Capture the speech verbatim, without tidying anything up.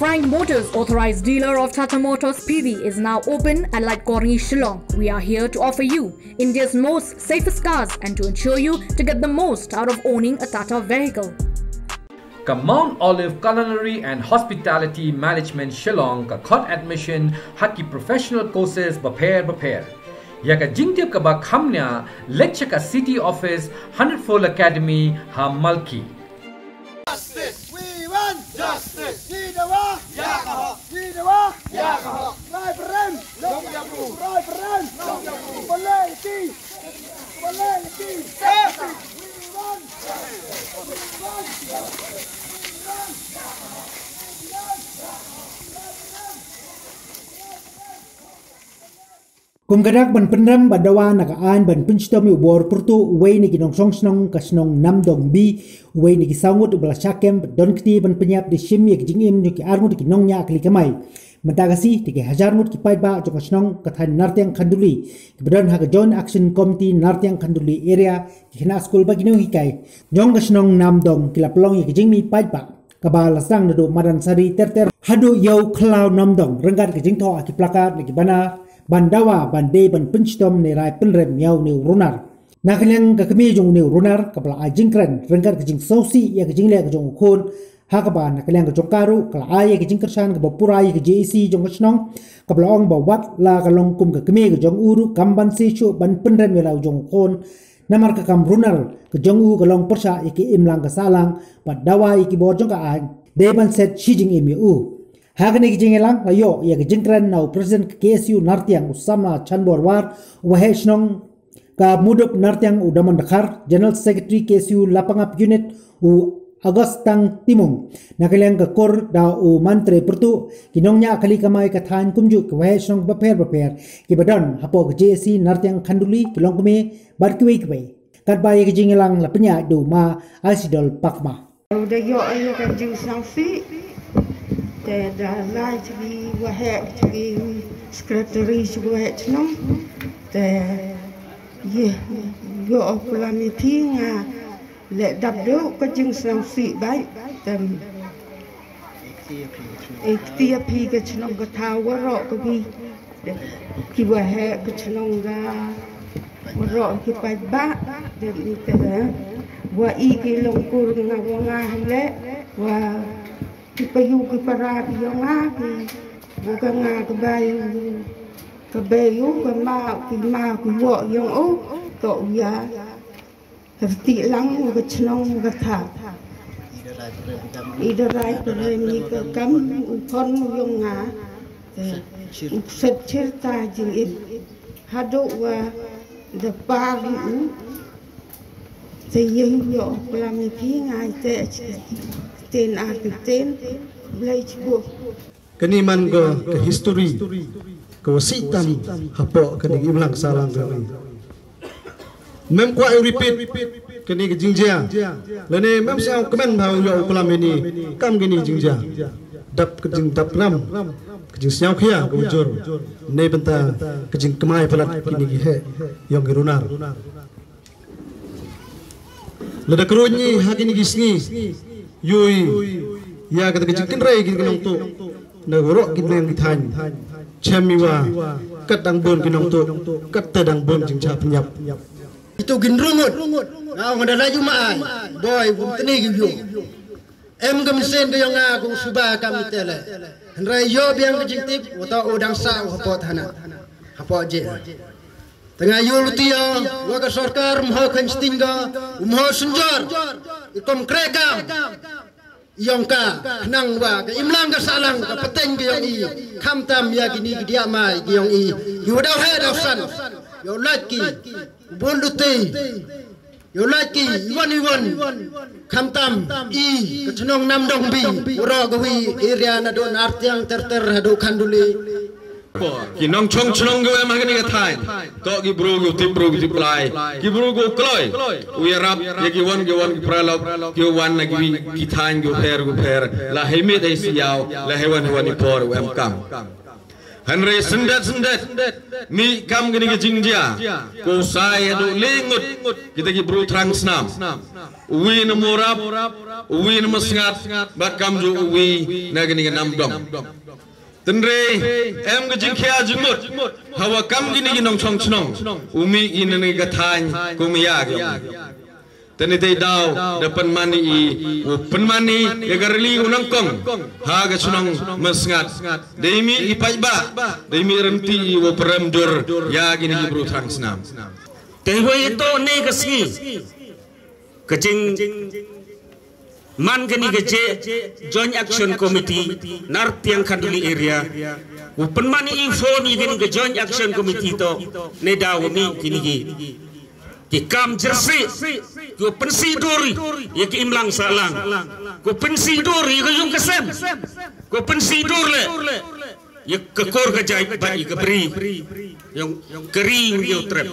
Prime Motors, authorized dealer of Tata Motors P V, is now open at Laitkor Ni, Shillong. We are here to offer you India's most safest cars and to ensure you to get the most out of owning a Tata vehicle. Ka Mount Olive Culinary and Hospitality Management Shillong ka khot admission ha ki professional courses bapher bapher. Ïa ka jingtip kaba kham nia, leit sha ka City Office, Hundred Fold Academy, ha Malki. Justice. We want justice. Ngi dawa ïa ka hok. Ngi dawa ïa ka hok. Rai pyrem. Long ïa bru. Rai pyrem. Long ïa bru. Balei ki? Balei ki? Justice. We want justice. We want justice. We want justice. Kum ka dak ban pynrem bad dawa na ka aiñ ban pynshitom ïa u bor pyrtuh uwei na ki nongshong shnong ka shnong Namdong B, uwei na ki saw ngut uba la shah kem bad don kti ban pynïap da shim ïa ka jingim jong ki ar ngut ki nongñiah kali kamai. Mynta ka sngi te ki hajar ngut ki paidbah jong ka shnong ka thaiñ Nartiang Khanduli kiba don ha ka Joint Action Committee Nartiang Khanduli Area, ki khynnah skul bad ki nonghikai jong ka shnong Namdong ki la pynlong ïa ka jingmih paidbah kaba la sdang naduh madan Sari ter ter haduh ïa u khlaw Namdong ryngkat ka jingthoh ha ki plakat na ki banner ban dawa ban dei ban pynshitom ne rai pynrem ïa une u runar. Na ka liang ka kmie jong une u runar kaba la ai jingkren ryngkat ka jingsngewsih ïa ka jingleh ka jong u khun, ha kaba na ka liang ka jong ka ruh ka la ai ïa ka jingkyrshan kaba pura ïa ka J A C jong ka shnong, kaba la ong ba wat la ka long kum ka kmie ka jong u ruh kam banse shuh ban pynrem ïa la u jong u khun. Namar ka kam runar ka jong u ka long pyrshah ïa ki imlang ka sahlang bad dawa ïa ki bor jong ka aiñ dei ban set shi jingim ïa u. Ha kane ka jingïalang la ïoh ïa ka jingkren na u President ka K S U Nartiang u Samla Chanbor War, u Waheh Shnong ka Mudup Nartiang u Damon Dkhar, General Secretary K S U Lapangap Unit u August Tang Timung. Na ka liang ka kur da u Mantre Pyrtuh, ki nongñiah kali kamai ka thaiñ kumjuh ki Waheh Shnong bapher bapher kiba don hapoh ka J A C Nartiang Khanduli, ki longkmie bad kiwei kiwei. Katba ïa ka jingïalang la pynïaid da u Ma Aisidol Pakma. U da ïoh ïa ka jingsngewsih te da lai sha ki Waheh, sha ki Secretary, sha ki Waheh Shnong te ïa ïoh u klam ïa phi, nga leh dap duh ka jingsngewsih bad te Ikti ïa phi ka chnong ka thaw waroh ka bi. Ki Waheh ka chnong ka waroh ki paidbah. Dep ni te wa i ki longkur nga wa nga hale wa ki payu ki para ki yong nga ki wa ka nga ka bayu ka bayu ka ma ki ma ki wa yong u to ya. Rti lang u ka chnong u ka thaw. I da rai pyrem ïa ka kam u khon u yong nga. U set chir ta jingim haduh wa da par u. Te ïeng ïoh klam ïa phi ngai te ten ar ten. Blei chibuh. Kane man ka, ka history ka wa sih tam hapoh kane ka imlang sahlang ka ngi. Mem kwah u repeat kane ka jingjia. Lane mem sngewkmen bha u ïoh u klam ïa ni kam kane jingjia. Dap ka jingdap ram ka jingsngewkhia ka ujor. Ne bynta ka jingkmai palat kine ki heh yong ki runar. Lada kyrwoh ngi ha kine ki sngi ïohi ïa kata ka jingkynrei ki nongtuh na waroh ki neng ki thaiñ. Chem i wa kat dang bun ki nongtuh, kat te dang bun jingcha pynïap. Itu kin rungut. Nga ong da la ju ma ai. Boy, bun tene ki yu. Em ka mynsiem ka yong nga ka u suba kam i te le. Hynrei ïoh biang ka jingtip, u ta u dang sa u hapoh thana. Hapoh jel. Tang ïa u luti ïa wa ka sorkar mho khan sting ka u mho synjor. I kom krekam. Yong ka nang wa ka imlang ka sahlang ka pateng ka yong i. Khamtam ïa kini ki dia mai ki yong i. Ki wa daw he daw san. Ïa u lait ki. Bun luti. Ïa u lait ki iwan iwan. Khamtam i ka chnong Namdong bi. Uro ka wi area na do Nartiang ter ter hadu Khanduli. Ki nongchong chnong ki em ha kane ka thaiñ. To ki bru ki tip bru ki tip lai. Ki bru ki kloi. U ïarap ïa ki wan ki wan ki paralok ki wan na ki ki thaiñ ki pher ki pher. La hei miet hei siaw la hei wan hei wan i por u em kam. Hynrei syndet syndet, mih kam kane ka jingjia, ko sai haduh le ngut kita ki bru thrang snam. Uwi na Mawrap, uwi na Masngat, bad kamjuh uwi na kane ka Namdong. Tynrei em ka jingkhia jingmut hawa kam kine ki nongchong chnong u mih kine ki ka thaiñ kum ïa ki. Tani te daw da pynmani i u pynmani ïa ka rili u nongkong ha ka chnong Masngat. Dei mih i paidbah, dei mih rynti i u prem jur ïa kine ki bru thrang snam. Te wei to ne ka sngi ka jing man kani ka je Joint Action Committee nar tiang Khanduli area. U pynmani i phone i kani ka Joint Action Committee to ne daw mih kini ki ki kam jersey. Ko pynsi dur ïa ki imlang sahlang. Ko pynsi dur ïa ka yung ka sem. Ko pynsi dur le ïa ka kor ka jait bad ïa ka bri. Yung kari ïa u trep.